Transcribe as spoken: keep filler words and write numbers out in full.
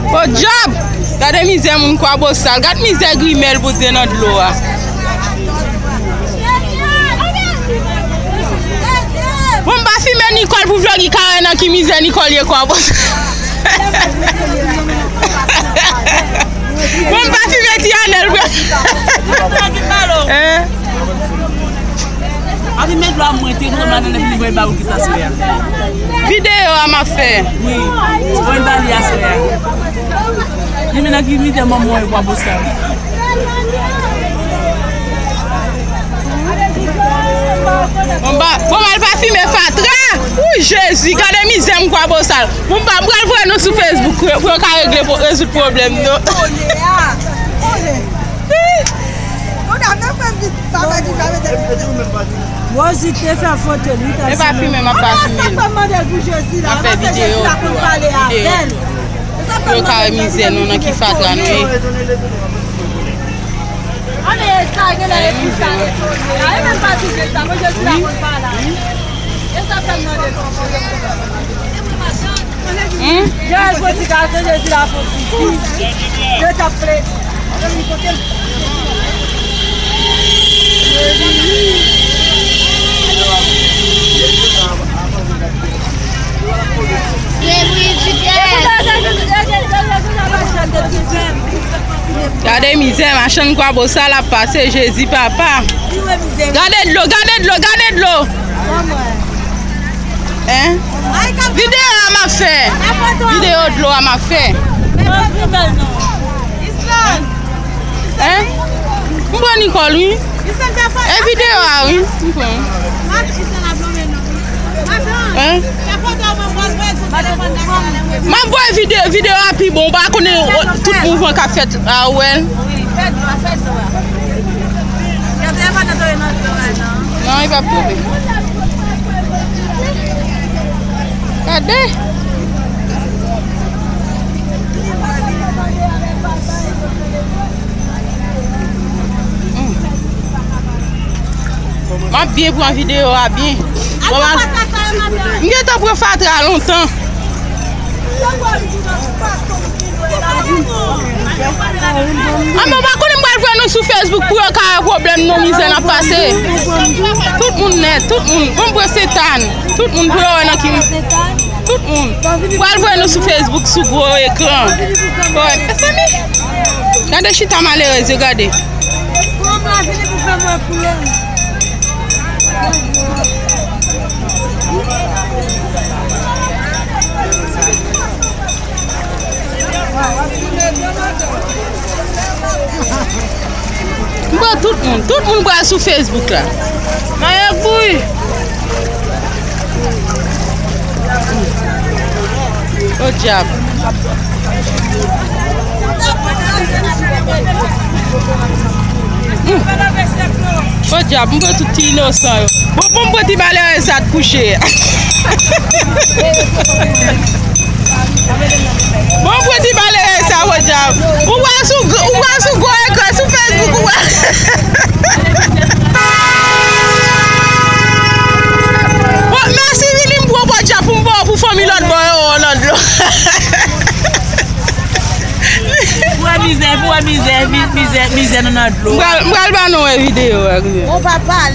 Podyab! Gade mizè moun Kwabosal. Gad mizè grimèl, Bondye, nan dlo a. Bon, m pa fimen Nicole pou vlog li ka wè nan ki mizè Nicole ye, Kwabosal. Bon, m pa fimen Ti Anèl, vre. Hein? Api met dlo a mwen te kontan madan nan vin voye ba ou kisa sou ya. Videyo a m ap fè. Wi. Voye ba li aswè a. Li menm nan ki mizè manman e Kwabosal. Bon, ba, bon, al pa fimen fatra. Wi, Jezi, gade mizè m Kwabosal. Bon, ba, m pral voye nou sou Facebook pou, pou yo ka regle, pou rezoud pwoblèm nou. Rosie te fè foto li. E pa fimen, m ap pa fimen. Sa fè m mande l pou Jezi la. M ap fè videyo, videyo. Pou yo ka wè mizè nou nan ki fatra nou ye. Ane sa gen lè epi sa retounen. A, e menm pa di Jezi la, mwen Jezi la konn pa la. E sa fè m mande l pou Jezi. Hmm? Jezi la fè ti fi. Yo t ap plede. Gade mizè machann Kwabosal ap pase, Jezi papa. Gade dlo, gade dlo, gade dlo. Hein? Videyo a m ap fè. Videyo dlo a m ap fè. Hein? M pran Nicole, wi. E videyo a, wi. M pran. Hein? M ap voye videyo, videyo a pi bon. Ou pa konnen, o, tout mouvman k ap fèt a, ou wè l. Non, li p ap tonbe. Gade. M ap byen pran videyo a byen. Bon, m gentan pran fatra lontan. A, men w pa konnen m pral voye nou sou Facebook pou yo ka wè pwoblèm nou, mizè n ap pase. Tout moun nèt, tout moun. Bon, m pran Sentàn. Tout moun pou yo wè nan ki. Tout moun. Pral voye nou sou Facebook, sou gwo ekran. Wè, mezanmi. Gade chita malerèz yo, gade. Fanm la vini pou fè mwen plonj. M pran tout moun. Tout moun pral sou Facebook la. Mayòk bouyi. O dyab. O dyab, m pran tout ti inosan yo. Bon, bon, m pran ti malerèz sa t kouche. Bon, m pran ti malerèz sa, o dyab. Ou wè sou, ou wè sou gwo ekran, sou Facebook, ou wè. Bon, mèsi, vini m pran o dyab pou m ba w pou fanmi lòt bò yo, lòt bò. Pou wè mizè, pou wè mizè, mi-, mizè, mizè nou nan dlo. M pral, m pral ba nou wè videyo a, rive. Bon, papa,